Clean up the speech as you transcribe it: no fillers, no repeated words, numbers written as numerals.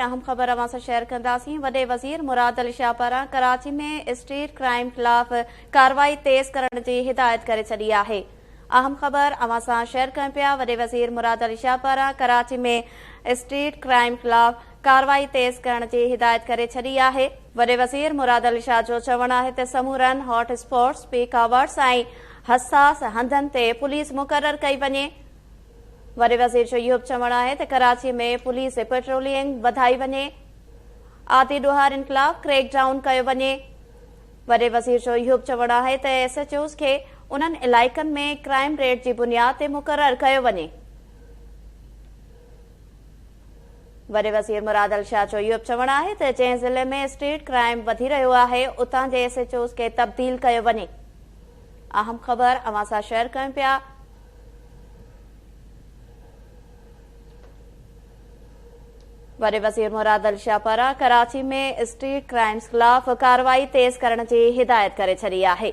اهم خبر اوهان سان شيئر ڪنداسين. وڏي وزير مراد علي شاهه پاران ڪراچي ۾ اسٽريٽ ڪرائيم خلاف ڪارروائي تيز ڪرڻ جي هدايت ڪري ڇڏي آهي. اهم خبر اوهان سان شيئر ڪيون پيا وڏي وزير مراد علي شاهه پاران ڪراچي ۾ اسٽريٽ ڪرائيم خلاف ڪارروائي تيز ڪرڻ جي هدايت ڪري ڇڏي آهي. وڏي وزير مراد علي شاهه جو چوڻ آهي ته سمورن هاٽ اسپاٽس، پيڪ آورس ۽ حساس هنڌن تي پوليس مقرر ڪئي وڃي. وڏي وزير جو اهو به چوڻ آهي ته ڪراچي ۾ پوليس پيٽرولنگ وڌائي وڃي، عادي ڏوهارين خلاف ڪريڪ ڊائون ڪيو وڃي. وڏي وزير جو اهو به چوڻ آهي ته ايس ايڇ اوز کي انهن علائقن ۾ ڪرائيم ريٽ جي بنياد تي مقرر ڪيو وڃي. وڏي وزير مراد علي شاهه جو اهو به چوڻ آهي ته جنهن ضلعي ۾ اسٽريٽ ڪرائيم وڌي رهيو آهي اتان جي ايس ايڇ اوز کي تبديل ڪيو وڃي. اهم خبر اوهان سان شيئر ڪيون پيا. وڏي وزير مراد علي شاهه پاران ڪراچي ۾ اسٽريٽ ڪرائمز خلاف ڪارروائي تيز ڪرڻ جي هدايت ڪري ڇڏي آهي.